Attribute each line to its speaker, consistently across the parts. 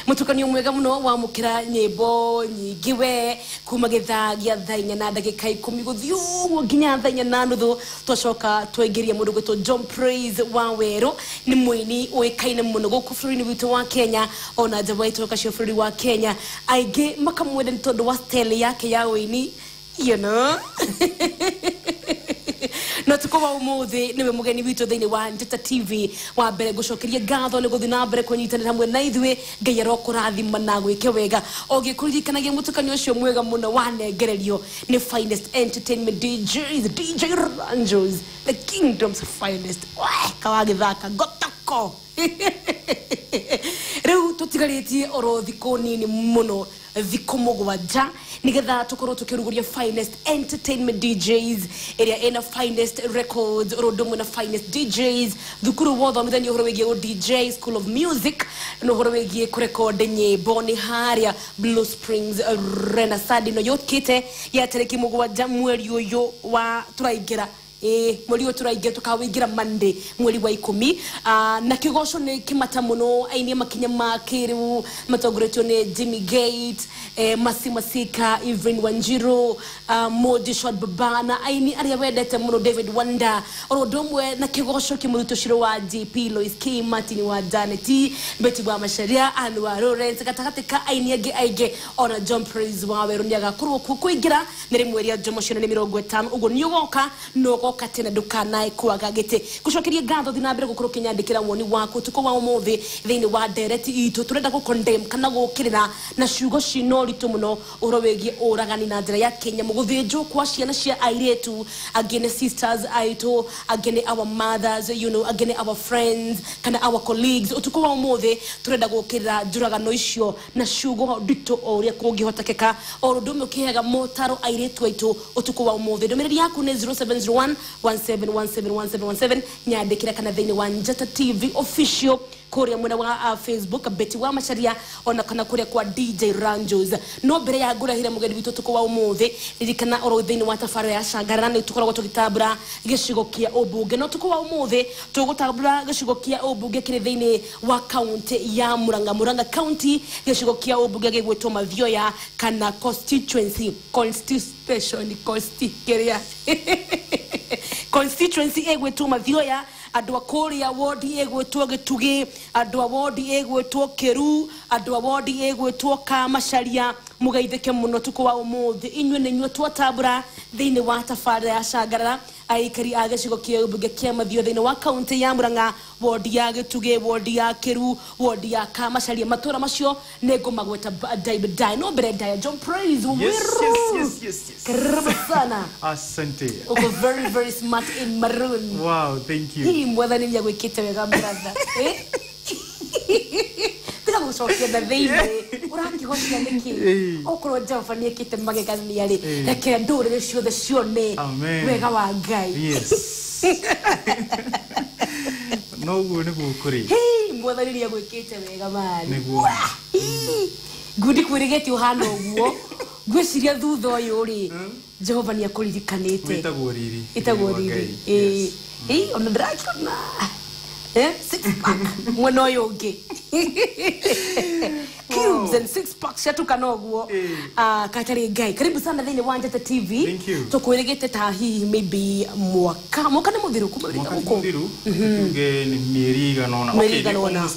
Speaker 1: Mutukanio mwega muno wamukira nyimbo nyingi we kuma githaa gia thaa inya na ndagika 10 guthii uguo nginya thaa 4:30 twacoka twaingiria mundu gwitwo John Praise Waweru ni muini uikaine muno guku bũrũri-inĩ witũ wa Kenya ona nja wa itũka cia bũrũri wa Kenya aingĩ makamwenda nĩ tondũ wa style yake ya ũini you know. No tuko wa umuthi niwe mugeni witũ thĩinĩ wa Njata TV wa mbere ngũcokeria ngatho nĩ gũthiĩ na mbere kũnyitanĩra hamwe na ithuĩ Ngai arokũrathima na gwĩke wega ũgĩkũririkanagia mũtukanio ũcio mwega mũno wanengererio nĩ Finest Entertainment DJs DJ Ranjos the kingdom's finest kawagĩthaka ngotoko rĩu tũtigarĩtie oro thikũ nini mũno thikũ mũgwanja nigetha tukorwo tukiruguria Finest Entertainment DJs ĩrĩa ĩna Finest Records oro ũndũ ũmwe na Finest DJs thukuru wothomithania ũhoro wĩgiĩ DJ School of Music na ũhoro wĩgiĩ kũrekondi nyĩmbo nĩ harĩa Blue Springs Renaissance no yũkĩte ya tarĩki 7 mweri ũyũ wa tũraingĩra mweri ũyũ tũraingĩra tũkawĩingĩra Monday mweri wa 10 na kĩgoco nĩ kĩmata mũno aini makinya ma kĩrĩu matongoretio nĩ Jimmy Gate Masi Masika Evelyn Wanjiru Modi Shot Baba na aini arĩa wendete mũno David Wanda oro ũndũ ũmwe na kĩgoco kĩmũrutwo Ciro wa JP Lois K Martin wa Janet Betty wa Macharia Anne wa Lawrence gatagatĩ ka aini angĩ aingĩ ona John Praise Waweru nĩagakorwo kuo kũingĩra nĩ rĩmwe rĩa Jomo Ciana nĩ 50 ũguo nĩ ũgoka na ũgoka tena ndukanae kwaga gĩtĩ gũcokeria ngatho thiĩ na mbere gũkorwo ũkĩnyandĩkĩra woni waku ũtukũ wa ũmũthĩ thĩinĩ wa ndereti itũ tũrenda gũ condemn kana gũkĩrĩra na ciugo cina ũritũ mũno ũhoro wĩgiĩ ũragani na njĩra ya Kenya gũthĩnjwo kwa ciana cia airĩtu angĩ nĩ sisters aitũ angĩ nĩ our mothers you know angĩ nĩ our friends kana our colleagues ũtukũ wa ũmũthĩ tũrenda gũkĩrĩra njũragano icio na ciugo nditũ o ũrĩa kũngĩhotekeka o ũndũ ũmwe ũkĩheaga motaro airĩtu aitũ ũtukũ wa ũmũthĩ ndũmĩrĩri yaku nĩ 0701 17171717 nyandĩkĩra kana thĩinĩ wa Njata TV official kũrĩa mwena wa Facebook Betty wa Macharia ona kana kũrĩa kwa DJ Ranjos no mbere ya ngũrehire mũgeni witũ ũtukũ wa ũmũthĩ ririkana oro thĩinĩ wa tabarĩra ya Cangarara nĩ tũkoragwo tũgĩtambũra gĩcigo kĩa ũmbunge no ũtukũ wa ũmũthĩ tũgũtambũra gĩcigo kĩa ũmbunge kĩrĩ thĩinĩ wa kaunti ya Murang'a Murang'a County gĩcigo kĩa ũmbunge gĩgwĩtwo Mathioya kana constituency constitution kĩrĩa constituency ĩgwĩtwo Mathioya andũ a kũrĩa wodi ĩgwĩtwo Gĩtugĩ andũ a wodi ĩgwĩtwo Kĩru andũ a wodi ĩgwĩtwo Kamacharia mũgeithĩke mũno ũtukũ wa ũmũthĩ inyuĩ nĩ inyuĩ twatambũra thĩinĩ wa tabarĩra ya Cangarara aikari a gĩcigo kĩa ũmbunge kĩa Mathioya thĩinĩ wa kaunti ya Murang'a wodi ya Gĩtugĩ wodi ya Kĩru wodi ya Kamacharia matũra macio nĩ ngũmagweta baadaye no mbere ndaya John Praise
Speaker 2: Waweru yes.
Speaker 1: Karibu sana.
Speaker 2: Asante.
Speaker 1: Uko very very smart in maroon.
Speaker 2: Wow, thank you.
Speaker 1: Hii mwathani nĩ agwĩkĩte wega brother. Tiga gũcokia na thĩinĩ ũrakĩgocia nĩkĩ okorwo Jehova nĩekĩte magegania rĩ reke ndũrĩrĩ ciothe cione wega wa Ngai.
Speaker 2: Yes. Noguo nĩguo kũrĩ.
Speaker 1: Mwathani nĩ agwĩkĩte wega mani.
Speaker 2: Nĩguo.
Speaker 1: Ngundi kwĩrĩgĩte ũhana ũguo ngwĩciria thutha ũyũ rĩ Jehova nĩ akũririkanĩte.
Speaker 2: Wĩtagwo riri.
Speaker 1: Ĩtagwo riri. Ona ndĩrakĩona six pack mwena ũyũ ũngĩ cubes and six pack ciatukana ũguo katarĩ Ngai karibu sana thĩinĩ wa Njata TV tũkwĩrĩgĩte ta hihi maybe mwaka nĩ mũthiru kuma wĩrĩte gũkũ
Speaker 2: mũthiru tuge nĩ mĩeri igana ũna.
Speaker 1: Mĩeri igana ũna.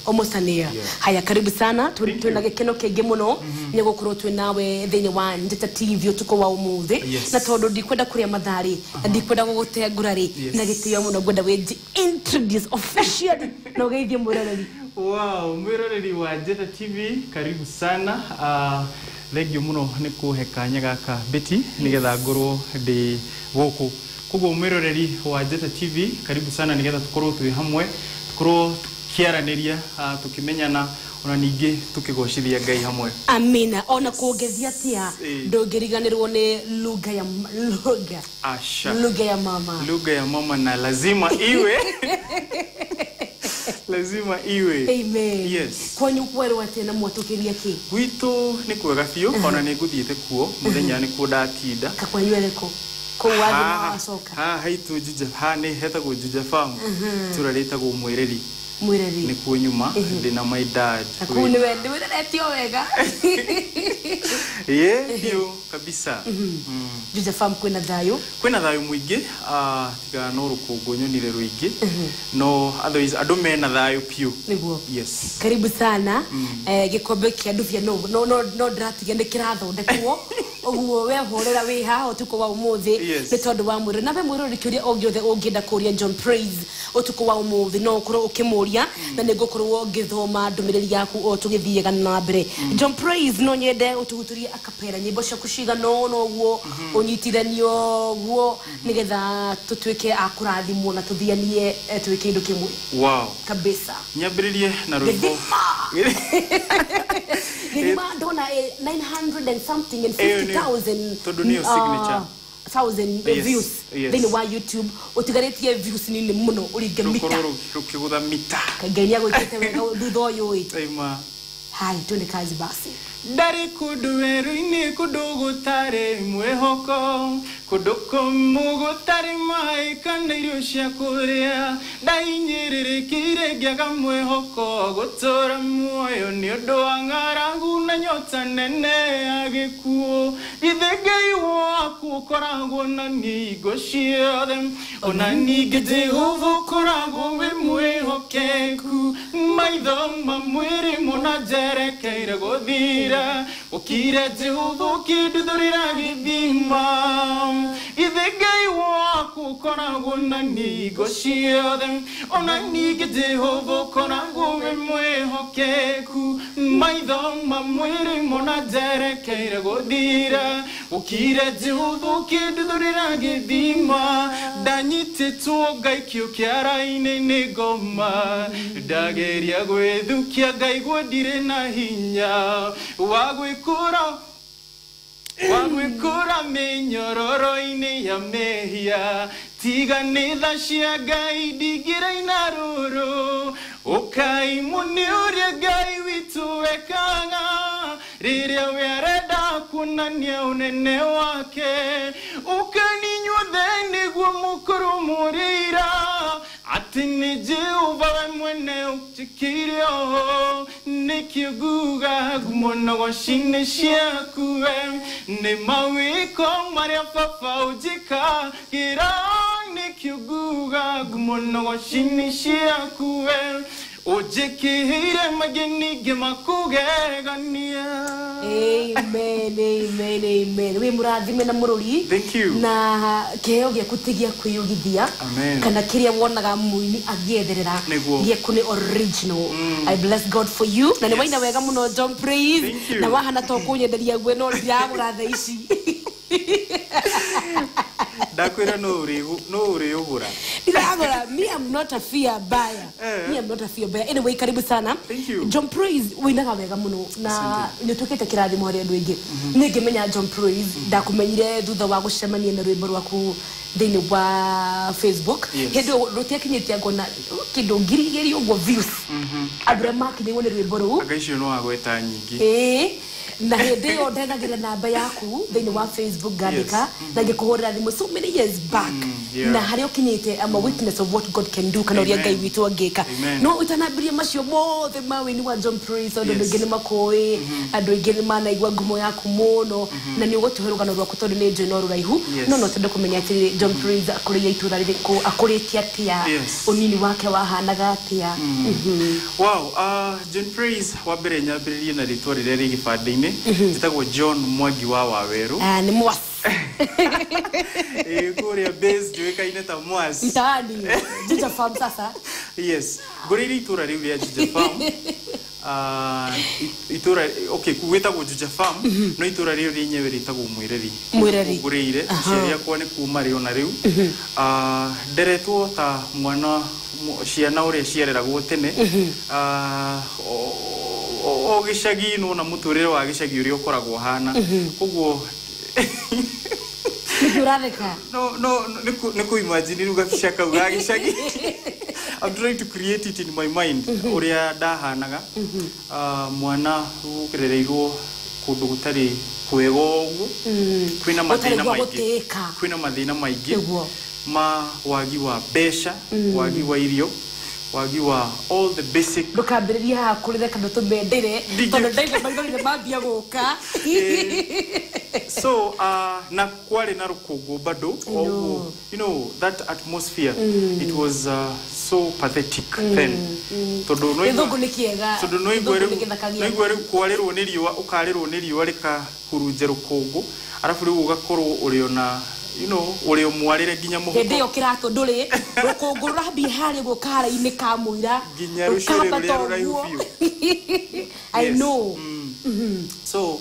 Speaker 1: Almost a year. Haya karibu sana twĩna gĩkeno kĩingĩ mũno nĩ gũkorwo twĩ nawe thĩinĩ wa Njata TV ũtukũ wa ũmũthĩ na tondũ ndikwenda kũrĩa mathaa rĩ na ndikwenda gũgũtengũra rĩ na gĩtĩo mũno ngwenda wĩnji introduce officially na ũgeithie mwĩroreri.
Speaker 2: Wow, mwĩroreri wa Njata TV karibu sana. Thengiũ mũno nĩ kũhe kanya gaka Betty nĩgetha ngorwo ndĩ gũkũ. Koguo mwĩroreri wa Njata TV karibu sana nĩgetha tũkorwo twĩ hamwe tũkorwo tukiaranĩria tukimenyana ona ningĩ tukĩgocithia Ngai hamwe.
Speaker 1: Amina. Ona kũngĩthiĩ atĩa ndũngĩriganĩrwo nĩ lugha ya lugha.
Speaker 2: Asha.
Speaker 1: Lugha ya mama.
Speaker 2: Lugha ya mama na lazima iwe. Lazima iwe.
Speaker 1: Amen.
Speaker 2: Yes.
Speaker 1: Kwanyu kwerwo atĩa na mwatũkĩria kĩ?
Speaker 2: Gwitũ nĩ kwega biũ ona nĩ ngũthiĩte kuo mũthenya nĩ kuo ndatinda.
Speaker 1: Kakwanyu ĩrĩkũ? Kũu wathiĩ na wacoka.
Speaker 2: Haha haitũ Juja, haha nĩ hetagwo Juja Farm. Itũra rĩtagwo Mwĩrĩri.
Speaker 1: Mwireri.
Speaker 2: Nikuo nyuma ndina my dad.
Speaker 1: Kuu niwe ndiwireretio wega.
Speaker 2: Ye biũ kabisa.
Speaker 1: Juja Farm kwina thayo.
Speaker 2: Kwina thayo muingi, tiga no rukungu nyonire ruingi. No otherwise andu mena thayo piũ.
Speaker 1: Niguo.
Speaker 2: Yes.
Speaker 1: Karibu sana. Gikombe kia ndubia no no no no ndĩratigia nĩ kĩrathondekwo. Ũguo we hũrĩra wĩ haha ũtukũ wa ũmũthĩ nĩ tondũ wa mwĩrĩ. Nawe mwĩrĩ kĩũria o gĩothe ũngĩenda kũria John Praise ũtukũ wa ũmũthĩ no ũkorwo ũkĩmũria na nĩ ngũkorwo ngĩthoma ndũmĩrĩri yaku o tũgĩthiaga na mbere. John Praise no nyende ũtũhutũrie akapera nyĩmbo ciaku cigana ũna ũguo ũnyitithanio ũguo nĩgetha tũtuĩke a kũrathimwo na tũthianie twĩ kĩndũ kĩmwe.
Speaker 2: Wow.
Speaker 1: Kabisa.
Speaker 2: Nyambĩrĩrie na rwĩmbo.
Speaker 1: Gĩthima ndona 900 and something and 50,000
Speaker 2: tondũ nĩyo signature.
Speaker 1: Thousand views thĩinĩ wa YouTube ũtigarĩtie views nini mũno ũringe mita
Speaker 2: rũkorwo rũkĩgũtha mita.
Speaker 1: Ngai nĩagwĩkĩte wega thutha ũyũ ĩ.
Speaker 2: Aima.
Speaker 1: Hai, twende kazi basi.
Speaker 2: Ndarĩ kũndũ werũ-inĩ kũndũ gũtarĩ mwĩhoko kũndũ kũmũ gũtarĩ maĩ kana irio cia kũrĩa ndahinyĩrĩrĩkĩire ngĩaga mwĩhoko gũtũra muoyo nĩ ũndũ wa ng'aragu na nyota nene ya gĩkuũ githĩ Ngai waku ũkoragwo na ningo ciothe ona ningĩ Jehova ũkoragwo wĩ mwĩhokeku maitho ma mwĩrĩ mona njerekeire gũthira ukire Jehova ũkĩnduthũrĩra gĩthima githĩ Ngai waku ũkoragwo na ningo ciothe ona ningĩ Jehova ũkoragwo wĩ mwĩhokeku maitho ma mwĩrĩ mona njerekeire gũthira ukire Jehova ũkĩnduthũrĩra gĩthima ndanyitĩtwo ngaikio kĩara-inĩ nĩ ngoma ndageria gwĩthukia ngaigua ndirĩ na hinya wa gwĩkũra mĩnyororo-inĩ ya mehia tiga nĩ tha cia Ngai ndingĩraina rũrũ ũkaimwo nĩ ũrĩa Ngai witũ ekaga rĩrĩa we arenda kuonania ũnene wake ũkaninyuothe nĩguo mũkorwo mũrĩira atĩ nĩ Jehova we mwene ũnjĩkĩire ũũ nĩkĩo nguga ngumo na goci-inĩ ciaku we nĩ mawĩko marĩa baba ũnjĩkagĩra nĩkĩo nguga ngumo na goci-inĩ ciaku we ũnjĩkĩire maingĩ ningĩ makũgegania.
Speaker 1: Amen, amen, amen. Wĩ mũrathime na mũrũri.
Speaker 2: Thank you.
Speaker 1: Na kĩheo gĩaku ti gĩa kwĩyũgithia kana kĩrĩa wonaga mũini agĩetherera gĩaku nĩ original. I bless God for you. Na nĩ waina wega mũno John Praise. Na wahana to kũnyenderia gwe no ndiragũra thaa ici.
Speaker 2: Ndakwĩra no ũrĩũgũra.
Speaker 1: Ndiragũra. Me I'm not a fear buyer. Me I'm not a fear buyer. Anyway, karibu sana.
Speaker 2: Thank you.
Speaker 1: John Praise wĩinaga wega mũno na nĩ ũtuĩkĩte kĩrathimo harĩ andũ aingĩ. Niĩ ngĩmenya John Praise ndakumenyire thutha wa gũcemania na rwĩmbo rwaku thĩinĩ wa Facebook. Hĩndĩ ĩyo rũtiakinyĩtie ngona kĩndũ 2,000 ũguo views. Andũ arĩa makinyĩirwo nĩ rwĩmbo rũu.
Speaker 2: Anga icio no wagweta nyingĩ.
Speaker 1: Ĩĩ. Na hĩndĩ ĩyo ndethagĩra namba yaku thĩinĩ wa Facebook ngandĩka na ngĩkũhũrĩra thimũ so many years back. Na harĩa ũkinyĩte I'm a witness of what God can do kana ũrĩa Ngai witũ angĩka. No ũtanambĩrĩria macio mothe ma wĩini wa John Praise andũ aingĩ nĩ makũĩ andũ aingĩ nĩ manaigua ngumo yaku mũno na nĩ ũgũtũhe rũgano rwaku tondũ nĩ njũĩ no rũraihu no no twende kũmenya atĩrĩrĩ John Praise akũrĩire itũũra rĩrĩkũ akũrĩte atĩa ũnini wake wahanaga atĩa.
Speaker 2: Wow, John Praise wa mbere nyambĩrĩrie na rĩtwa rĩrĩa rĩ gĩbandĩ-inĩ njĩtagwo John Mwangi wa Wawerũ.
Speaker 1: Nĩ Mwas.
Speaker 2: Kũrĩa base njũĩkaine ta Mwas.
Speaker 1: Mtaani Juja Farm sasa.
Speaker 2: Yes, ngũrĩire itũũra rĩu rĩa Juja Farm. Itũũra okay gwĩtagwo Juja Farm no itũũra rĩu rĩenyewe rĩtagwo Mwĩreri.
Speaker 1: Mwĩreri.
Speaker 2: Ngũrĩire aciari akwa nĩ kuma rĩ ona rĩu. Nderetwo ta mwana ciana ũrĩa ciareragwo tene. O gĩcagi no na mũtũrĩre wa gĩcagi ũrĩa ũkoragwo ũhana koguo
Speaker 1: Nĩkĩ ũratheka?
Speaker 2: No no nĩ kũ imagine rĩu gabica kau ga gĩcagi. I'm trying to create it in my mind ũrĩa ndahanaga. Mwana ũrereirwo kũndũ gũtarĩ kwega ũguo kwĩna mathĩna maingĩ kwĩna mathĩna maingĩ ma wagi wa mbeca wagi wa irio Wagi wa all the basic.
Speaker 1: Ndũkambĩrĩrie haha kũrĩra kana tũmendere tondũ ndaigua maithori nĩ mambia gũka.
Speaker 2: So na kwarĩ na rũkũngũ bado oguo, you know that atmosphere, it was so pathetic then, tondũ no
Speaker 1: Gĩthũngũ nĩ kĩega.
Speaker 2: Tondũ no igue
Speaker 1: Gĩthũngũ nĩ gĩthaka.
Speaker 2: Rĩu no igue rĩu kwarĩrwo nĩ riũa, ũkarĩrwo nĩ riũa rĩkahurunja rũkũngũ, arabu rĩu ũgakorwo ũrĩ ona ũrĩ o mwarĩre nginya mũhuko.
Speaker 1: Hĩndĩ ĩyo kĩratũ ndũrĩ, rũkũngũ rũrambia harĩa ũguo kara-inĩ ka mũira.
Speaker 2: Nginya rũcuĩrĩ
Speaker 1: rũkambata
Speaker 2: rũrĩa rũraihu
Speaker 1: ũguo.
Speaker 2: biũ.
Speaker 1: I
Speaker 2: Yes.
Speaker 1: know.
Speaker 2: So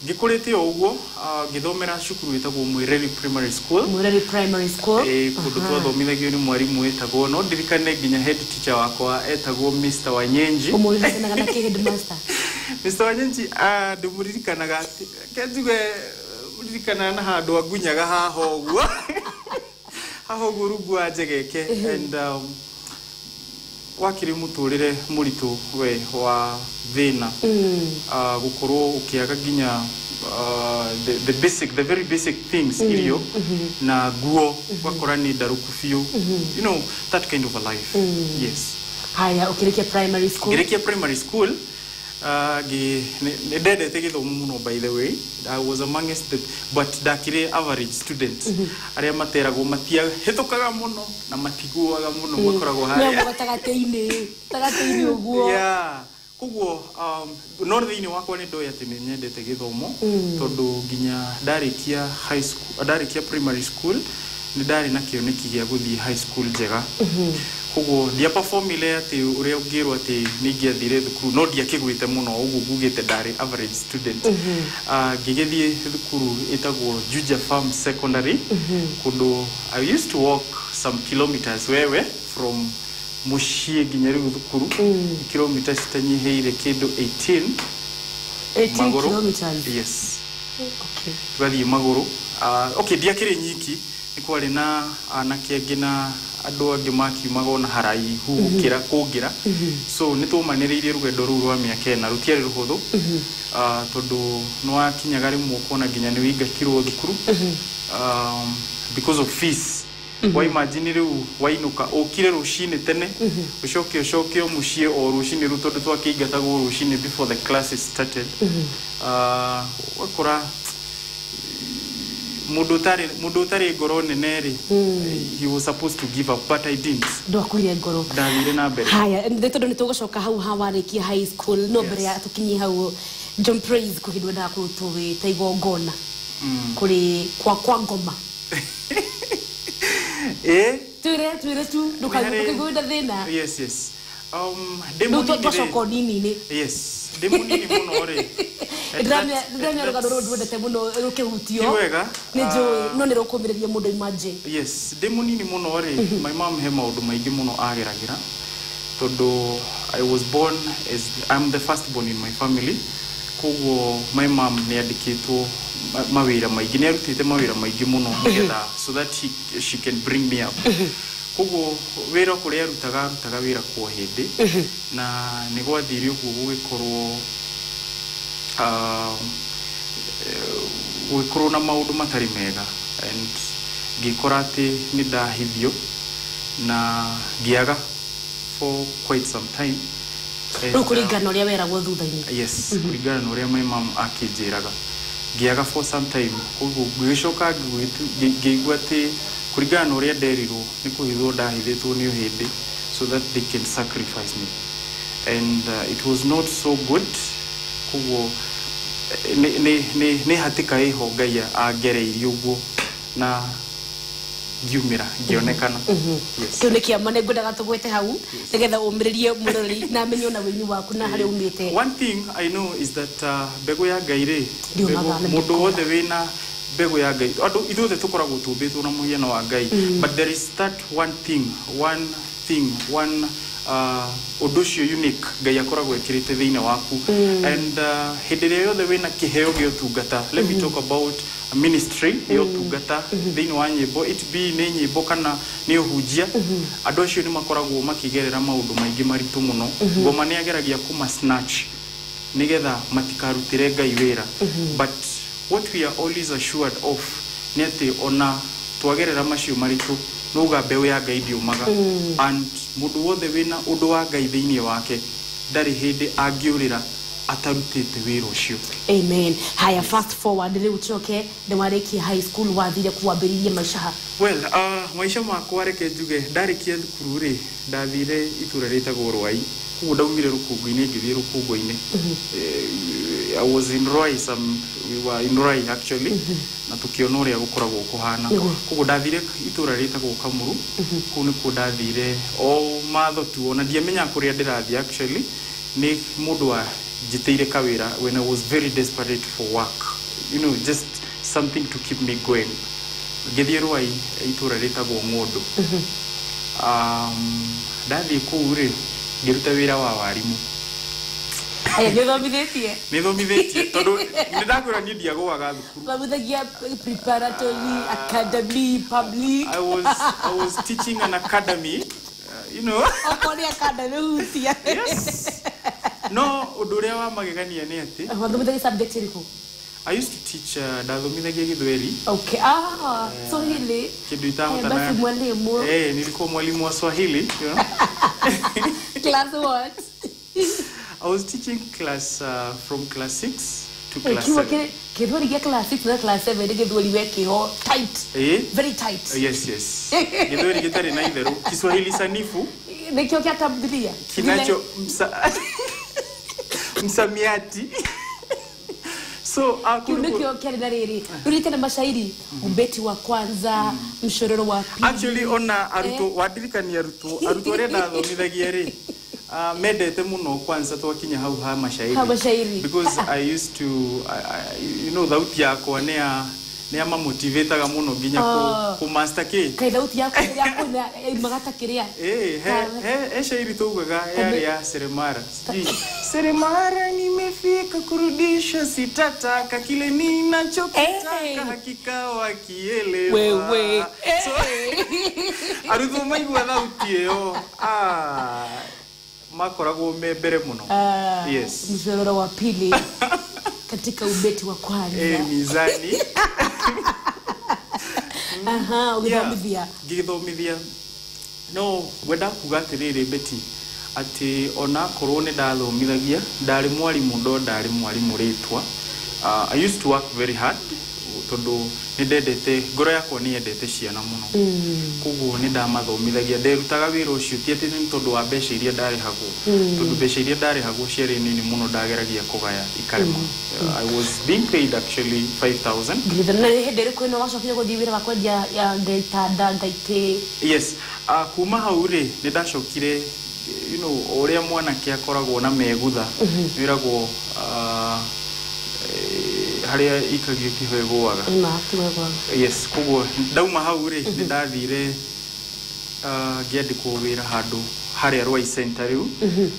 Speaker 2: ngĩkũrĩte o ũguo, ngĩthomera cukuru ĩtagwo Mwĩreri Primary School.
Speaker 1: Mwĩreri Primary School.
Speaker 2: Ĩ, kũndũ twathomithagio nĩ mwarimũ wĩtagwo, no ndirikane nginya head teacher wakwa etagwo Mr. Wanyenji.
Speaker 1: Ũmũririkanaga na kĩ headmaster?
Speaker 2: Mr. Wanyenji, ndĩmũririkanaga atĩ ke njuge mũririkanaga na handũ angunyaga haha ũguo, haha ũguo rungu wa njegeke, and wakĩrĩ mũtũrĩre mũritũ we wa thĩna, gũkorwo ũkĩaga nginya the basic, the very basic things, irio na nguo ũgakora nĩ ndarũku biũ, that kind of a life, yes.
Speaker 1: Haya, ũkĩrĩkia primary school?
Speaker 2: Ngĩrĩkia primary school, nĩ ndendete gĩthomo mũno. By the way, I was amongst the, but ndakĩrĩ average student, arĩa materagwo matiahĩtũkaga mũno na matiguaga mũno, makoragwo
Speaker 1: Nĩamo
Speaker 2: harĩa
Speaker 1: gatagatĩ-inĩ, gatagatĩ-inĩ ũguo.
Speaker 2: Yeah. Koguo no thĩinĩ wakwa nĩ ndoĩ atĩ nĩ nyendete gĩthomo, tondũ nginya ndarĩkia high school, ndarĩkia primary school, nĩ ndarĩ na kĩoneki gĩa gũthiĩ high school njega. Koguo ndiaperformire atĩ ũrĩa ũngĩrwo atĩ nĩ ingĩathire thukuru, no ndiakĩgwĩte mũno ũguo ngugĩte, ndarĩ average student. Ngĩgĩthiĩ thukuru ĩtagwo Juja Farm Secondary, kũndũ I used to walk some kilometers wewe from mũciĩ nginya rĩu thukuru, kilomita citanyihĩire kĩndũ 18.
Speaker 1: 18
Speaker 2: Magũrũ.
Speaker 1: kilometers?
Speaker 2: Yes.
Speaker 1: Okay.
Speaker 2: Tugathiĩ magũrũ. Okay, ndiakĩrĩ nyiki, nĩ kwarĩ na anake angĩ na andũ angĩ makiumaga ona haraihu gũkĩra kũngĩra, so nĩ tũmanĩrĩirie rũgendo rũu rwa mĩaka 4. Rũtiarĩ rũhũthũ, tondũ nĩ wakinyaga rĩmwe ũkona nginya nĩ wĩingatirwo thukuru because of fees. Wa imagine rĩu wainũka ũkire rũcinĩ tene, ũcoke ũcoke o mũciĩ o rũcinĩ rũu, tondũ twakĩingatagwo rũcinĩ before the classes started. Ũgakora mũndũ ũtarĩ ngoro nene rĩ, he was supposed to give up, but I didn't.
Speaker 1: Ndwakuire ngoro?
Speaker 2: Ndathire na mbere.
Speaker 1: Haya, nĩ tondũ nĩ tũgũcoka hau ha warĩkia high school, no mbere ya tũkinyie hau, John Praise, kũhĩndĩ wendaga kũrutwo wĩ ta igongona kũrĩ kwa ngoma.
Speaker 2: Ĩ.
Speaker 1: Twĩre tu, ndũkaigua na thĩna.
Speaker 2: Yes, ndĩ
Speaker 1: Rĩu
Speaker 2: mũnini
Speaker 1: twacoka
Speaker 2: rĩ.
Speaker 1: ũnini-inĩ.
Speaker 2: Yes, ndĩ mũnini mũno rĩ.
Speaker 1: Ndĩramenya rũgano rũrũ ndwendete mũno rũkĩhutio.
Speaker 2: Ti wega.
Speaker 1: Nĩ njũĩ, no nĩ rũkũmĩrĩria mũndũ, imagine.
Speaker 2: Yes, ndĩ mũnini mũno rĩ, my mom he maũndũ maingĩ mũno ageragĩra, tondũ I was born as I'm the first born in my family. Koguo my mom nĩ andĩkĩtwo mawĩra maingĩ, nĩ arutĩte mawĩra maingĩ mũno nĩgetha so that she can bring me up. Koguo wĩra kũrĩa arutaga wĩra kwa hĩndĩ, na nĩ gwathire ũguo gũgĩkorwo gũgĩkorwo na maũndũ matarĩ mega, and ngĩkora atĩ nĩ ndahithio na ngĩaga for quite some time. And,
Speaker 1: Rĩu kũringana na ũrĩa weragwo thutha-inĩ?
Speaker 2: Yes, kũringana na ũrĩa my mom akĩnjĩraga, ngĩaga for some time. Koguo ngĩgĩcoka ngĩigua atĩ kũringana na ũrĩa nderirwo nĩ kũhithwo ndahithĩtwo nĩ ũhĩndĩ so that they can sacrifice me, and it was not so good. Koguo nĩ hatĩka ĩho Ngai angereirie ũguo na ngiumĩra ngĩonekana, yes.
Speaker 1: Kĩu nĩ kĩama nĩ ngwendaga tũgwete hau nĩgetha ũmĩrĩrie mũrori na amenye ona wĩini waku na harĩa umĩte.
Speaker 2: One thing I know is that mbegũ ya Ngai rĩ,
Speaker 1: Ndiumaga na
Speaker 2: mũndũ
Speaker 1: ndĩkũra.
Speaker 2: wothe wĩna mbegũ ya Ngai, andũ ithuothe tũkoragwo tũmbĩtwo na mũhiano wa Ngai, but there is that one thing, one thing, one ũndũ ũcio unique Ngai akoragwo ĩkĩrĩte thĩinĩ waku, and hĩndĩ ĩrĩa yothe wĩna kĩheo gĩa ũtungata, let me talk about a ministry ya ũtungata thĩinĩ wa nyĩmbo, it be nĩ nyĩmbo kana nĩ ũhunjia, andũ acio nĩ makoragwo makĩgerera maũndũ maingĩ maritũ mũno. Ngoma nĩ ageragia kũma snatch nĩgetha matikarutĩre Ngai wĩra, but what we are always assured of nĩ atĩ ona twagerera macio maritũ, nouga mbeũ ya Ngai ndiũmaga, and Mũndũ wothe wĩna ũndũ wa Ngai thĩinĩ wake ndarĩ hĩndĩ angĩũrĩra atarutĩte wĩra ũcio.
Speaker 1: Amen. Haya, fast forward rĩu coke nĩ warĩkia high school, wathire kwambĩrĩria maica ha?
Speaker 2: Well, maica makwa, reke njuge, ndarĩkia thukuru rĩ, ndathire itũra rĩtagwo Rwai. Koguo ndaumire rũkũngũ-inĩ ngĩthiĩ rũkũngũ-inĩ. I was in Ruai, some we were in Ruai actually, na tũkĩona ũrĩa gũkoragwo kũhana. Koguo ndathire itũra rĩtagwo Kamuru. Kũu nĩkuo ndathire o matho tu, ona ndiamenyaga kũrĩa ndĩrathiĩ. Actually, nĩ mũndũ wa njĩtĩire kawĩra when I was very desperate for work, just something to keep me going. Ngĩthiĩ Rwai, itũra rĩtagwo Ng'ũndũ. Ndathiĩ kũu rĩ, ngĩruta wĩra wa warimũ.
Speaker 1: Aya, nĩ ũthomithĩtie?
Speaker 2: Nĩ thomithĩtie, tondũ nĩ ndakwĩra niĩ ndiagũaga thukuru.
Speaker 1: Thomithagia preparatory, academy, public?
Speaker 2: I was teaching an academy.
Speaker 1: Okorwo nĩ academy hutia.
Speaker 2: Yes, no ũndũ ũrĩa wa magegania nĩ atĩ
Speaker 1: Wathomithagia subject ĩrĩkũ?
Speaker 2: I used to teach, ndathomithagia Gĩthweri.
Speaker 1: Okay, ah, Swahili.
Speaker 2: Kĩndũ itahota.
Speaker 1: Basi mwalimu.
Speaker 2: Eh, nilikuwa mwalimu wa Swahili.
Speaker 1: Class what?
Speaker 2: I was teaching class from class 6 to class
Speaker 1: Kiugo
Speaker 2: 7.
Speaker 1: Gĩthweri gĩa class 6 na class 7 nĩ gĩthweri wekĩho tight.
Speaker 2: Eh?
Speaker 1: Very tight.
Speaker 2: Yes. Gĩthweri gĩtarĩ na itherũ. Kiswahili sanifu.
Speaker 1: Nĩkĩo kĩa tamthilia.
Speaker 2: Kinacho msamiati. So
Speaker 1: Kiu nĩkĩo kĩarĩ na rĩrĩ rĩrĩkana mashairi, ubeti wa kwanza, mshororo wa pili.
Speaker 2: Actually, ona arutwo wandirikania, arutwo arĩa ndathomithagia rĩ, mendete mũno kwanza twakinya hau ha mashairi.
Speaker 1: Ha mashairi.
Speaker 2: Because I used to I, you know thauti yakwa nĩ ya mamotivataga mũno nginya kũ master kĩ.
Speaker 1: Kaĩ thauti yaku rĩrĩa kũina yaumaga ta kĩrĩa?
Speaker 2: Eh, he shairi tugaga yarĩ ya seremara. Sijui, seremara nimefika kurudisha, sitataka kile ninachokitaka, hakika wakielewa.
Speaker 1: Wewe.
Speaker 2: So, arutwo maigua thauti ĩyo, ah, makoragwo me mbere mũno.
Speaker 1: Ah,
Speaker 2: Yes.
Speaker 1: mshororo wa pili katika ubeti wa kwanza.
Speaker 2: Eh, mizani.
Speaker 1: Aha, ũgĩthomithia.
Speaker 2: Ngĩgĩthomithia, no ngwenda kuga atĩrĩrĩ, Beti, atĩ onakorwo nĩ ndathomithagia, ndarĩ mwarimũ, ndo ndarĩ mwarimũ rĩtwa. I used to work very hard tondũ nĩ ndendete, ngoro yakwa nĩ yendete ciana mũno. Koguo nĩ ndamathomithagia, nderutaga wĩra ũcio ti atĩ nĩ tondũ wa mbeca iria ndarĩhagwo, tondũ mbeca iria ndarĩhagwo ciarĩ nini mũno, ndageragia kũgaya ikarema. I was being paid actually 5000.
Speaker 1: Ngirithano. Na nĩ hĩndĩ ĩrĩkũ ĩno wacokire gũthiĩ wĩra wa kwendia ya ngaitanda ngaitĩ?
Speaker 2: Yes, kuma hau rĩ, nĩ ndacokire, o ũrĩa mwanake akoragwo na megutha, wĩragwo harĩa ikagio tiho ĩgũaga.
Speaker 1: Ma tiwegwaga.
Speaker 2: Yes, koguo ndauma hau rĩ, nĩ ndathire, ngĩandĩkwo wĩra handũ harĩa Ruai Center rĩu,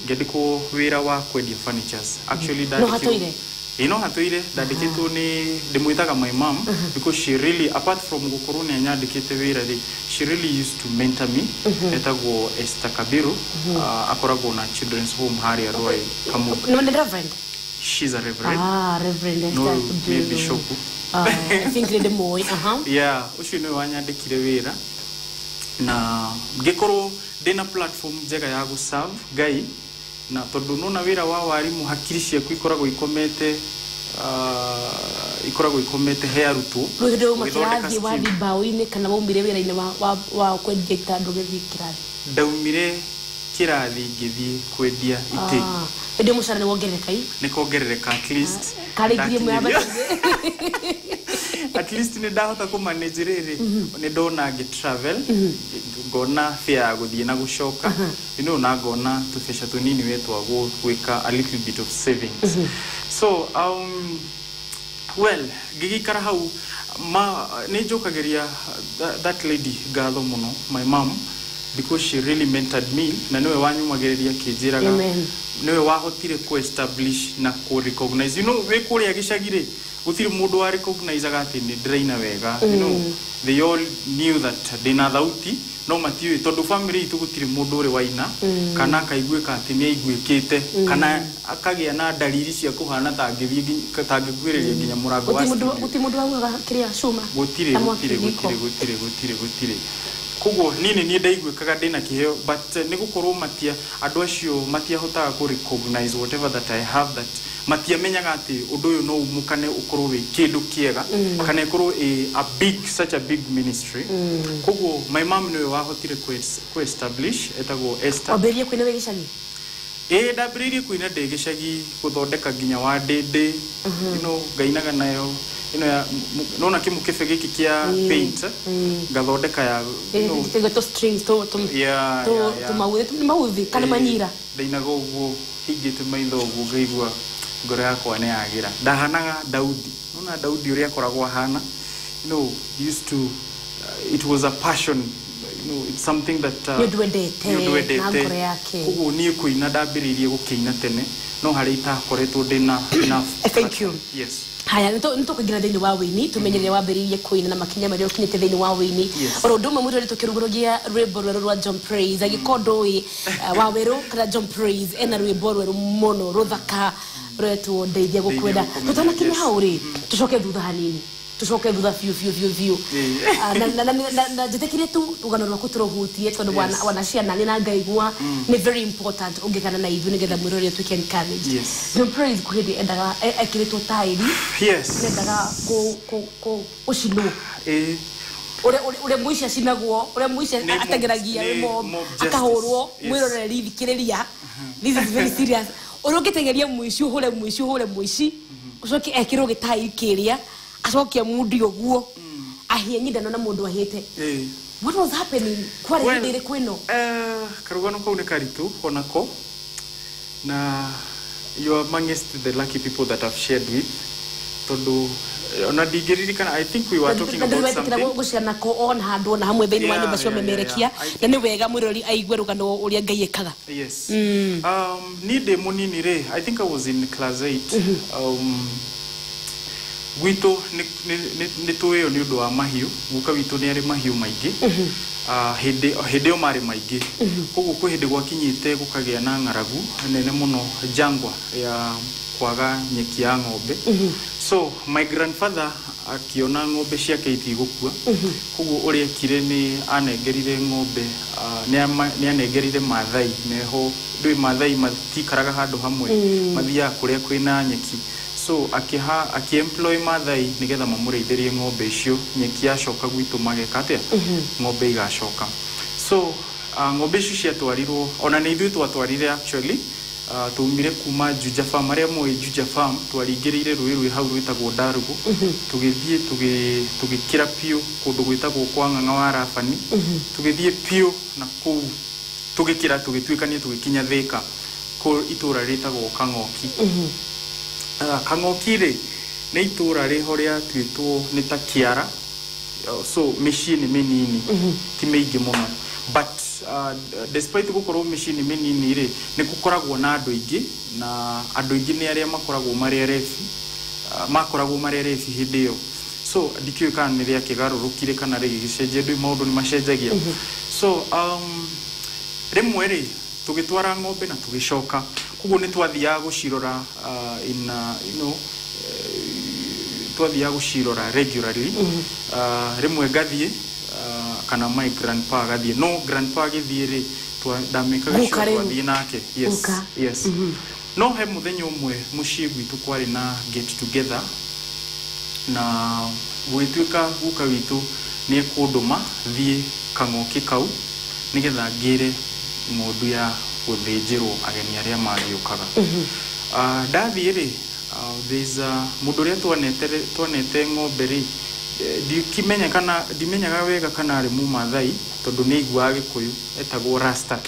Speaker 2: ngĩandĩkwo wĩra wa kwendia furnitures actually.
Speaker 1: No hatũire?
Speaker 2: Ĩ, no hatũire. Ndandĩkĩtwo nĩ ndĩmwĩtaga my mom, because she really, apart from gũkorwo nĩ anyandĩkĩte wĩra rĩ, she really used to mentor me. Etagwo Esther Kabiru, akoragwo na children's home harĩa Ruai Kamuru.
Speaker 1: Nĩ reverend?
Speaker 2: She's a reverend.
Speaker 1: Ah, Reverend
Speaker 2: No,
Speaker 1: Esther
Speaker 2: nĩ
Speaker 1: Kabiru.
Speaker 2: bishop.
Speaker 1: Ah, I think nĩ ndĩmũĩ, aha.
Speaker 2: Yeah, ũcio nĩwe wanyandĩkire wĩra na ngĩkorwo ndĩna platform njega ya gũserve Ngai, na tondũ nona wĩra wa warimũ, hakiri ciaku ikoragwo ikomete, ikoragwo ikomete he arutwo.
Speaker 1: Rĩu hĩndĩ wauma
Speaker 2: Ũgĩthondeka
Speaker 1: kĩrathi
Speaker 2: scheme.
Speaker 1: wathiĩ mbaũ-inĩ kana waumire wĩra-inĩ wa kwendia itanda ũgĩthiĩ kĩrathi?
Speaker 2: Ndaumire kĩrathi ngĩthiĩ kwendia itĩ.
Speaker 1: Ah, hĩndĩ ĩyo mũcara nĩ wongerereka i?
Speaker 2: Nĩ kongerereka at least.
Speaker 1: Karĩ 10,000
Speaker 2: Ndakinyĩria. At least nĩ ndahota kũmanage rĩrĩ, nĩ ndona ngĩ travel, ngona fare ya gũthiĩ na gũcoka, na ngona tũbeca tũnini we twa gwĩka a little bit of savings. So well, ngĩgĩikara hau ma nĩ njũkagĩria that lady ngatho mũno, my mom, because she really mentored me, na nĩwe wanyumagĩrĩria akĩnjĩraga.
Speaker 1: Amen.
Speaker 2: Nĩwe wahotire ku establish na ku recognize, wĩ kũrĩa gĩcagi rĩ, gũtirĩ mũndũ wa recognizeaga atĩ nĩ ndĩraina wega. They all knew that ndĩna thauti, no matiũĩ tondũ family itũ gũtirĩ mũndũ ũrĩ waina kana akaiguĩka atĩ nĩ aiguĩkĩte kana akagĩa na ndariri cia kũhana ta angĩthiĩ ta angĩkuhĩrĩria nginya mũrango wa
Speaker 1: Gũtirĩ mũndũ
Speaker 2: studio.
Speaker 1: gũtirĩ mũndũ waugaga kĩrĩa cuma
Speaker 2: Gũtirĩ.
Speaker 1: na mwaki
Speaker 2: Gũtirĩ.
Speaker 1: riko.
Speaker 2: Gũtirĩ, gũtirĩ, gũtirĩ, gũtirĩ. Koguo niĩ nĩ niĩ ndaiguĩkaga ndĩna kĩheo, but nĩ gũkorwo matia andũ acio matiahotaga kũ recognize whatever that I have, that matiamenyaga atĩ ũndũ ũyũ no umũkane ũkorwo wĩ kĩndũ kĩega kana ĩkorwo ĩ a big such a big ministry. Koguo my mom nĩwe wahotire kũ establish, etagwo Esther.
Speaker 1: Wambĩrĩrie kũina wĩ gĩcagi?
Speaker 2: Ĩĩ, ndambĩrĩirie kũina ndĩ gĩcagi, gũthondeka nginya wa ndĩndĩ, ngainaga nayo ĩno ya nona kĩmũkebe gĩkĩ kĩa paint, ngathondeka ya
Speaker 1: Tå strings tå tå
Speaker 2: Yeah.
Speaker 1: tå mauthi, nĩ mauthi kana manyira?
Speaker 2: Ndainaga ũguo hingĩte maitho ũguo, ngaigua ngoro yakwa nĩ yagĩra. Ndahanaga Daudi, nona Daudi ũrĩa akoragwo ahana. Used to it was a passion. It's something that
Speaker 1: Nĩ ũndũ wendete
Speaker 2: nĩ ũndũ wendete.
Speaker 1: na ngoro yake.
Speaker 2: Koguo niĩ kũina ndambĩrĩirie gũkĩina tene, no harĩa itakoretwo ndĩna enough.
Speaker 1: Thank you.
Speaker 2: Yes.
Speaker 1: Haya, nĩ tũkũingĩra thĩinĩ wa wĩini, tũmenyerere wambĩrĩirie kũina na makinya marĩa ũkinyĩte thĩinĩ wa wĩini. Oro ũndũ ũmwe mwĩrore tũkĩrugũrũgia rwĩmbo rwerũ rwa John Praise. Angĩkorwo ndũĩ Wawerũ kana John Praise ena rwĩmbo rwerũ mũno rũthaka rwetwo Ndeithia Gũkwenda.
Speaker 2: Gũkũmenya,
Speaker 1: Tũtanakinya hau rĩ, tũcoke thutha hanini, tũcoke thutha biũ biũ biũ biũ. Ah, na njĩtĩkĩrie tu rũgano rwaku tũrũhutie tondũ wana ciana nĩ na ngaigua nĩ very important ũngĩgana na ithuĩ nĩgetha mwĩrore ũtuĩke encouraged. John Praise kwĩ hĩndĩ endaga ekĩrĩtwo taĩri, nendaga gũcinwo, ũrĩa mũici acinagwo, ũrĩa mũici
Speaker 2: Nĩ
Speaker 1: ateng'eragia
Speaker 2: nĩ
Speaker 1: nĩ mob,
Speaker 2: mob justice.
Speaker 1: akahũrwo. Mwĩroreri, thikĩrĩria, this is very serious. Ũrĩa ũngĩteng'eria mũici, ũhũre mũici, ũhũre mũici, ũcoke ekĩrwo gĩtaĩri kĩrĩa, acoke amundi ũguo ahĩe. Nyindano na mũndũ ahĩte. What was happening? Kwarĩ
Speaker 2: Well,
Speaker 1: hĩndĩ ĩrĩkũ ĩno?
Speaker 2: Karũgano kau nĩ karitũ onako, na you are amongst the lucky people that I've shared with, tondũ ona ndingĩririkana. I think we were talking
Speaker 1: Na
Speaker 2: about
Speaker 1: ndũretĩkĩra
Speaker 2: something.
Speaker 1: gũciana ko ona handũ ona hamwe thĩinĩ wa nyũmba cia ũmemerekia, na nĩ wega mwĩrori aigue rũgano ũrĩa Ngai ĩkaga.
Speaker 2: Yes. Niĩ ndĩ mũnini rĩ, I think I was in class 8. Gwitũ nĩ tũĩyo nĩ ũndũ wa mahiũ. Guka witũ nĩ arĩ mahiũ maingĩ. Hĩndĩ ĩyo marĩ maingĩ, koguo kwĩ hĩndĩ gwakinyĩte gũkagĩa na ng'aragu nene mũno, jangwa ya kwaga nyeki ya ng'ombe. So my grandfather akiona ng'ombe ciake itigũkua, koguo ũrĩa ekire nĩ anengerire ng'ombe, nĩ anengerire Maathai meho. Ndũĩ Maathai matikaraga handũ hamwe, mathiaga kũrĩa kwĩna nyeki. So akĩha akĩemploy Maathai nĩgetha mamũrĩithĩrie ng'ombe icio nyeki. Yacoka gwitũ mageka atĩa? Ng'ombe igacoka. So ng'ombe icio ciatwarirwo, ona nĩ ithuĩ twatwarire actually. Tumire kuma Juja Farm, arĩa moĩ Juja Farm, twaringĩrĩire rũĩ rwĩ hau rwĩtagwo Ndarugu, tũgĩthiĩ tũgĩkĩra biũ kũndũ gwĩtagwo kwa Ng'ang'a wa Rabani, tũgĩthiĩ biũ na kũu tũgĩkĩra, tũgĩtuĩkania, tũgĩkinya Thĩka kũ itũra rĩtagwo Kang'oki. Kang'oki rĩ, nĩ itũra rĩho rĩatuĩtwo nĩ ta kĩara. So mĩciĩ nĩ mĩnini, ti mĩingĩ mũno, but despite gũkorwo mĩciĩ nĩ mĩnini rĩ, nĩ gũkoragwo na andũ aingĩ, na andũ aingĩ nĩ arĩa makoragwo marĩ arebi, makoragwo marĩ arebi hĩndĩ ĩyo. So ndikĩũĩ kana nĩ rĩakĩgarũrũkire kana rĩgĩgĩcenjia, ndũĩ maũndũ nĩ macenjagia. So rĩmwe rĩ, tũgĩtwara ng'ombe na tũgĩcoka, koguo nĩ twathiaga gũcirora in twathiaga gũcirora regularly. Rĩmwe ngathiĩ, kana my grandpa agathiĩ, no grandpa agĩthiĩ rĩ, ndamĩkaga
Speaker 1: Guka
Speaker 2: sure
Speaker 1: rĩu.
Speaker 2: Twathiĩ nake, yes.
Speaker 1: Guka.
Speaker 2: Yes. No he mũthenya ũmwe mũciĩ gwitũ kwarĩ na get together, na gũgĩtuĩka guka witũ nĩ ekũndũma thiĩ kang'oki kau nĩgetha ngĩre ng'ondu ya gũthĩnjĩrwo ageni arĩa magĩũkaga. Ndathiĩ rĩ, there is a mũndũ ũrĩa twanete ng'ombe rĩ, ndikimenya kana ndimenyaga wega kana arĩ Mũmathai, tondũ nĩ aiguaga Gĩkũyũ, etagwo Rasta.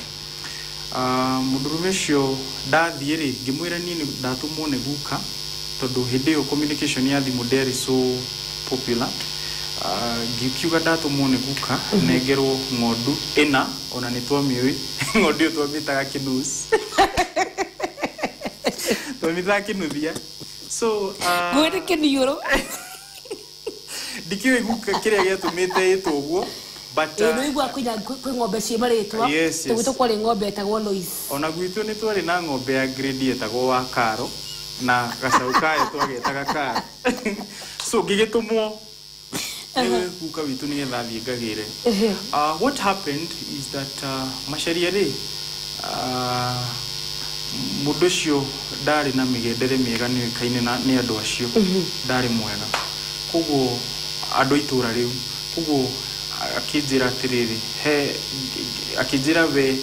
Speaker 2: Mũndũrũme ũcio ndathiĩ rĩ, ngĩmwĩra niĩ nĩ ndatũmwo nĩ guka, tondũ hĩndĩ ĩyo communication ya thimũ ndĩarĩ so popular. Ngĩkiuga ndatũmwo nĩ guka nengerwo ng'ondu ĩna, ona nĩ twamĩũĩ ng'ondu ĩyo, twamĩtaga kĩnus, twamĩtaga kĩnuthia. So
Speaker 1: Ngwĩrĩ kĩniũrũ.
Speaker 2: Ndikĩũĩ guka kĩrĩa gĩatũmĩte ĩtwo ũguo, but
Speaker 1: Ĩ, nĩ ũiguaga kwĩ ng'ombe ciĩ marĩtwa.
Speaker 2: Yes.
Speaker 1: Gwitũ kwarĩ ng'ombe ĩtagwo Lois.
Speaker 2: Ona gwitũ nĩ twarĩ na ng'ombe ya grade yetagwo wa Karo, na gacaũ kayo twagetaga Karo. So ngĩgĩtũmwo Nĩwe guka witũ nĩgetha thiĩ ngagĩre. What happened is that Macharia rĩ, mũndũ ũcio ndarĩ na mĩgendere mĩega, nĩoĩkaine na nĩ andũ acio, ndarĩ mwega, koguo andũ a itũra rĩu, koguo akĩnjĩra atĩrĩrĩ, he akĩnjĩra we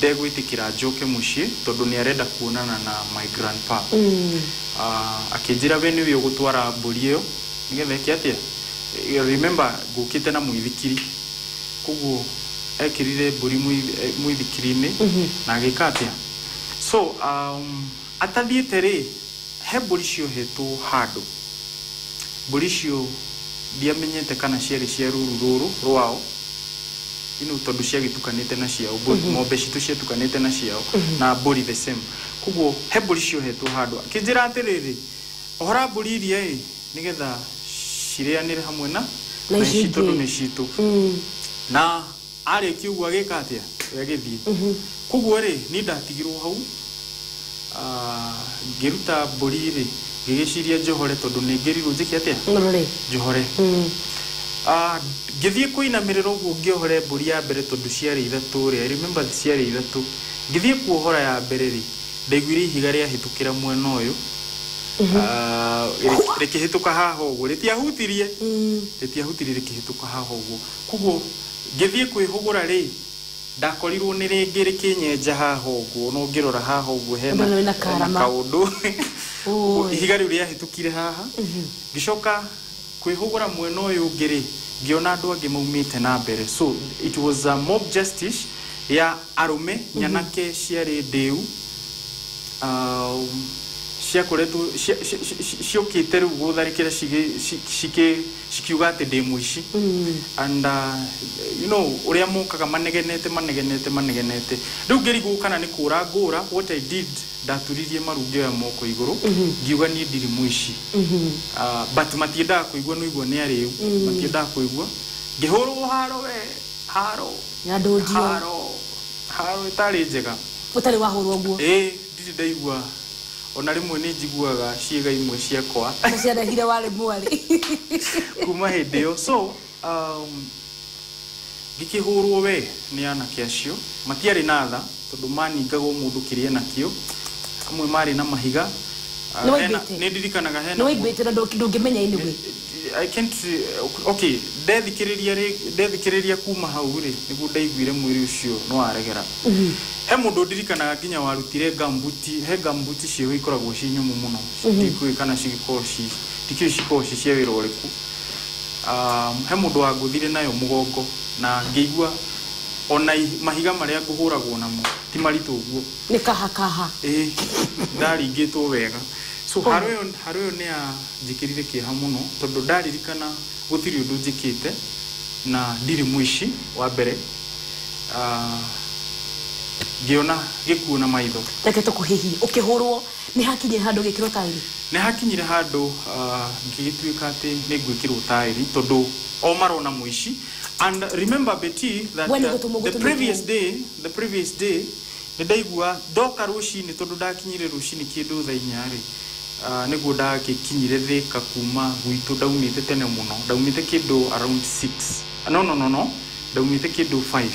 Speaker 2: ndegwĩtĩkĩra njoke mũciĩ tondũ nĩ arenda kuonana na my grandpa. Akĩnjĩra we nĩwe ũgũtwara mbũri ĩyo nĩgetha ĩke atĩa. Remember ngũkĩte na mũithikiri, koguo ekĩrire mbũri mũithikiri-inĩ na agĩka atĩa. So atathiĩte rĩ, he mbũri ciohetwo handũ. Mbũri icio ndiamenyete kana ciarĩ cia rũru rũrũ rwao ino, tondũ ciagĩtukanĩte na ciao. Ng'ombe citũ ciatukanĩte na ciao na mbũri the same. Koguo he mbũri ciohetwo handũ, akĩnjĩra atĩrĩrĩ, ohora mbũri iria ĩ nĩgetha cirĩanĩre hamwe na
Speaker 1: na
Speaker 2: na
Speaker 1: ici
Speaker 2: ici tondũ
Speaker 1: ingĩ.
Speaker 2: Nĩ citũ. Na arĩkia ũguo agĩka atĩa, we agĩthiĩ. Koguo rĩ, niĩ ndatigirwo hau. Ngĩruta mbũri rĩ, ngĩgĩciria njohore tondũ nĩ ngĩrirwo njĩke atĩa.
Speaker 1: Rore.
Speaker 2: Njohore. Ngĩthiĩ kũinamĩrĩra ũguo ngĩohore mbũri ya mbere, tondũ ciarĩ ithatũ rĩ, I remember ciarĩ ithatũ. Ngĩthiĩ kuohora ya mbere rĩ, ndaiguire ihiga rĩahĩtũkĩra mwena ũyũ. Rĩkĩhĩtũka haha ũguo, rĩtiahutirie, rĩtiahutirie, rĩkĩhĩtũka haha ũguo. Koguo ngĩthiĩ kwĩhũgũra rĩ, ndakorirwo nĩ rĩngĩ rĩkĩnyenja haha ũguo, no ngĩrora haha ũguo hena
Speaker 1: Mbona wĩna
Speaker 2: hena
Speaker 1: karama.
Speaker 2: kaũndũ.
Speaker 1: Oi.
Speaker 2: Ihiga rĩu rĩahĩtũkire haha. Ngĩcoka kwĩhũgũra mwena ũyũ ũngĩ rĩ, ngĩona andũ angĩ maumĩte na mbere. So it was a mob justice ya arũme, nyanake ciarĩ ndĩu, ciakoretwo ciũkĩte rĩu gũtharĩkĩra cikiuga atĩ ndĩ mũici. And you know ũrĩa mokaga manegenete manegenete manegenete, rĩu ngĩrigwo kana nĩ kũra ngũra. What I did, ndaturirie maru, ngĩoya moko igũrũ, ngiuga niĩ ndirĩ mũici. But matiendaga kũigua, nĩ igua nĩ arĩu, matiendaga kũigua. Ngĩhũrwo haro we, haro.
Speaker 1: Ya ndũndio.
Speaker 2: Haro, haro ĩtarĩ njega.
Speaker 1: Ũtarĩ wahũrwo ũguo.
Speaker 2: Ĩĩ, ndirĩ ndaigua. Ona rĩmwe nĩ njiguaga ciĩga imwe ciakwa
Speaker 1: ciarehire warĩ mwarĩ.
Speaker 2: Kuma hĩndĩ ĩyo. So ngĩkĩhũrwo we nĩ anake acio, matiarĩ na tha tondũ maningagwo mũndũ kĩrĩa nakĩo. Amwe marĩ na mahiga.
Speaker 1: Nĩ waimbĩte?
Speaker 2: Nĩ ndirikanaga hena
Speaker 1: Nĩ waimbĩte na ndũngĩmenya anyway.
Speaker 2: I can't, okay, ndethikĩrĩria rĩ, ndethikĩrĩria kuma hau rĩ, nĩguo ndaiguire mwĩrĩ ũcio nĩ waregera. He mũndũ ndirikanaga nginya warutire gambuti, he gambuti ciĩho ikoragwo ci nyũmũ mũno, ndikũĩ kana cigĩkorwo ci, ndikĩũĩ cikoragwo ci cia wĩra ũrĩkũ. He mũndũ wangũthire nayo mũgongo na ngĩigua ona mahiga marĩa ngũhũragwo namo ti maritũ ũguo.
Speaker 1: Nĩ kaha kaha.
Speaker 2: Ĩĩ, ndaringĩtwo wega. So haro ĩyo, haro ĩyo nĩ yanjĩkĩrire kĩeha mũno tondũ ndaririkana gũtirĩ ũndũ njĩkĩte na ndirĩ mũici wa mbere. Ngĩona gĩkuũ na maitho.
Speaker 1: Reke tũkũhĩhie, ũkĩhũrwo nĩ hakinyire handũ gĩkĩrwo taĩri?
Speaker 2: Nĩ hakinyire handũ ngĩgĩtuĩka atĩ nĩ ngwĩkĩrwo taĩri tondũ o marona mũici. And remember, Betty, that
Speaker 1: We nĩ gũtũmwo
Speaker 2: the
Speaker 1: gũtũmĩtwo.
Speaker 2: previous day, the previous day nĩ ndaigua ndoka rũcinĩ, tondũ ndakinyire rũcinĩ kĩndũ thaa 4 rĩ, nĩguo ndagĩkinyire Thĩka kuma gwitũ. Ndaumĩte tene mũno, ndaumĩte kĩndũ around 6, no no no no ndaumĩte kĩndũ 5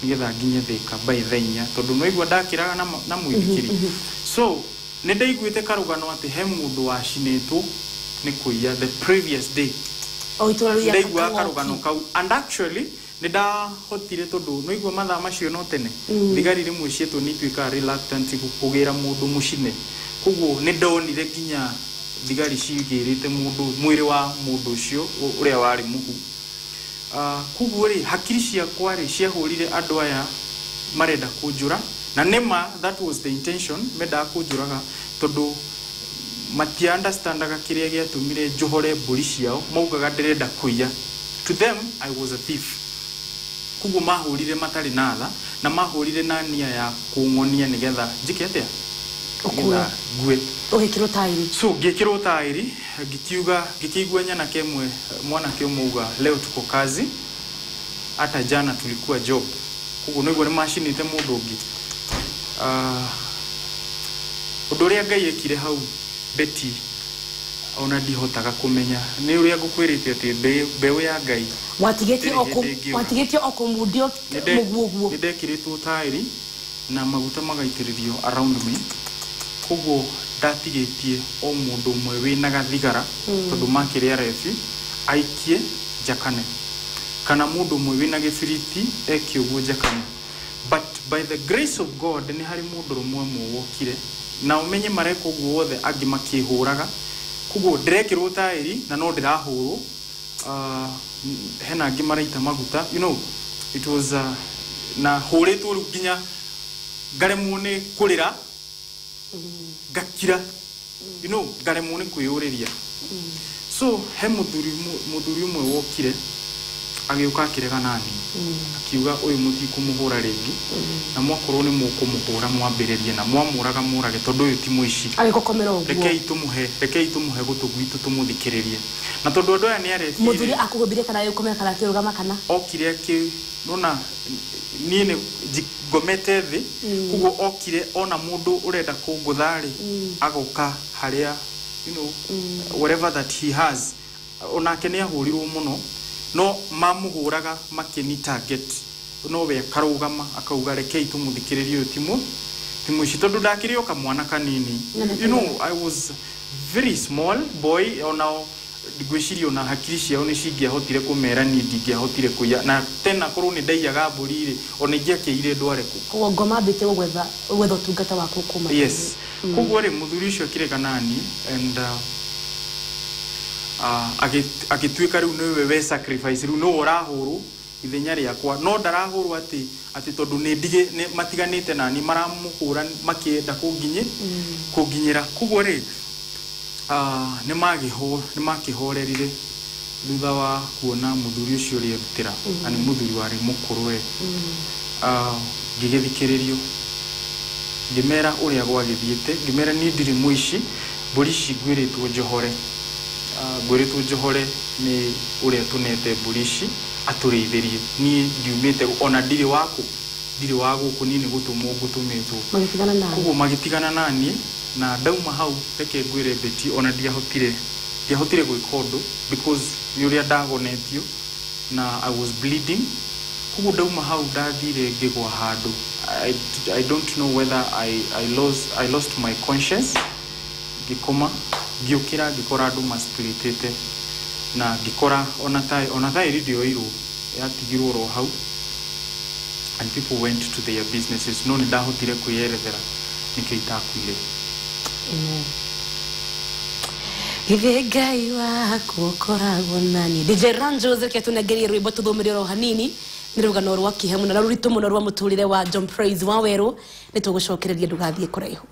Speaker 2: nĩgetha nginye Thĩka by thaa 4, tondũ nĩwaigua ndakĩraga na mũithikiri. So nĩ ndaiguĩte karũgano atĩ he mũndũ wacinĩtwo nĩ kũiya the previous day.
Speaker 1: O itũra rĩu rĩa
Speaker 2: Ndaiguaga
Speaker 1: Kang'oki.
Speaker 2: karũgano kau, and actually nĩ ndahotire tondũ nĩwaigua mathaa macio no tene, thigari rĩmwe cietwo nĩ ituĩkaga reluctant kũgĩra mũndũ mũcine. Koguo nĩ ndonire nginya thigari cigĩrĩte mũndũ, mwĩrĩ wa mũndũ ũcio ũrĩa warĩ mũhu. Koguo rĩ, hakiri ciakwa rĩ ciahũrire andũ aya marenda kũnjũra, na nĩma that was the intention, mendaga kũnjũraga tondũ matia understandaga kĩrĩa gĩatũmire njohore mbũri ciao. Maugaga ndĩrenda kũiya. To them I was a thief. Koguo mahũrire matarĩ na tha na mahũrire na nia ya kũng'onia nĩgetha njĩke atĩa?
Speaker 1: Ũkue.
Speaker 2: Nĩgetha ngue.
Speaker 1: Ũgĩkĩrwo taĩri.
Speaker 2: So ngĩkĩrwo taĩri, ngĩkiuga, ngĩkĩigua nyanake ĩmwe, mwanake ũmwe uga, "Leo tuko kazi, hata jana tulikuwa job." Koguo nĩguo nĩ macinĩte mũndũ ũngĩ. Ũndũ ũrĩa Ngai ekire hau, Betty, Ona ndihotaga kũmenya nĩ ũrĩa ngũkwĩrĩte atĩ mbeũ ya Ngai
Speaker 1: watigĩtio o kũmundio mũguo.
Speaker 2: Nĩ ndekĩrĩtwo taĩri na maguta magaitĩrĩrio around me, koguo ndatigĩtie o mũndũ ũmwe wĩna gathigara tondũ makĩrĩa rebi aikie njakane, kana mũndũ ũmwe wĩna gĩbiriti eke ũguo njakane. But by the grace of God nĩ harĩ mũndũ ũmwe wokire na ũmenye mareka ũguo wothe angĩ makĩhũraga, koguo ndĩrekĩrwo taĩri na no ndĩrahũrwo. Hena angĩ maraita maguta, you know, it was na hũrĩtwo rĩu nginya ngaremwo nĩ kũrĩra, ngakira, you know, ngaremwo nĩ kwĩyũrĩria. So he mũthuri ũmwe wokire agĩũka akĩrega nani, akiuga ũyũ mũtikũmũhũra rĩngĩ, na mwakorwo nĩ mũkũmũhũra mwambĩrĩrie na mwamũraga mũrage tondũ ũyũ ti mũici.
Speaker 1: Agĩgũkomera ũguo.
Speaker 2: Rekei tũmũhe gũtũ gwitũ tũmũthikĩrĩrie. Na tondũ andũ aya nĩ arebi.
Speaker 1: Mũthuri akũgũthire kana agĩgũkomera kana akĩrũgama kana?
Speaker 2: Okire nona niĩ nĩ ngomete thĩ, koguo okire ona mũndũ ũrenda kũngũtha rĩ, agoka harĩa, you know, whatever that he has. Onake nĩ ahũrirwo mũno, no mamũhũraga makĩni target, no we akarũgama akauga rekei tũmũthikĩrĩrie ũyũ ti mũici, tondũ ndakĩrĩ o kamwana kanini. You know, I was very small boy, onao ngwĩciria ona hakiri ciao nĩ cingĩahotire kũmera niĩ ndingĩahotire kũiya, na tena korwo nĩ ndaiyaga mbũri rĩ, ona ingĩakĩire ndware kũ.
Speaker 1: Koguo ngoma ambĩte gwetha ũtungata waku kuma.
Speaker 2: Yes. Koguo rĩ mũthuri ũcio akĩrega nani and agĩtuĩka rĩu nĩwe we sacrifice, rĩu nĩwe ũrahũrwo ithenya rĩakwa, no ndarahũrwo atĩ tondũ nĩ matiganĩte nani, maramũhũra makĩenda kũnginyĩra. Koguo rĩ nĩ makĩhorerire thutha wa kuona mũthuri ũcio ũrĩa erutĩra, na nĩ mũthuri warĩ mũkũrũ we. Ngĩgĩthikĩrĩrio, ngĩmera ũrĩa gwagĩthiĩte, ngĩmera niĩ ndirĩ mũici, mbũri ici ngwĩrĩtwo njohore. Ngwĩrĩtwo njohore nĩ ũrĩa tũnete mbũri ici atũrĩithĩrie, niĩ ndiumĩte ona ndirĩ waku, ndirĩ wa gũkũ, niĩ nĩ gũtũmwo ngũtũmĩtwo.
Speaker 1: Magĩtigana nani?
Speaker 2: Koguo magĩtigana naniĩ, na ndauma hau reke ngwĩre Betty ona ndiahotire gwĩka ũndũ because nĩ ũrĩa ndagonetio na I was bleeding. Koguo ndauma hau ndathire ngĩgwa handũ. I don't know whether I lost my conscience. Ngĩkoma, ngĩũkĩra ngĩkora andũ maspiritĩte, na ngĩkora ona taĩri ndĩoirwo, yatigirwo oro hau, and people went to their businesses. No nĩ ndahotire kwĩyerethera nĩkĩo itakuire.
Speaker 1: Amen. Githĩ Ngai waku ũkoragwo nani. DJ Ranjos reke tũnengerie rwĩmbo tũthomere oro hanini, nĩ rũgano rwa kĩeha mũno na rũritũ mũno rwa mũtũrĩre wa John Praise Waweru. Nĩ tũgũcokereria, ndũgathiĩ kũraihu.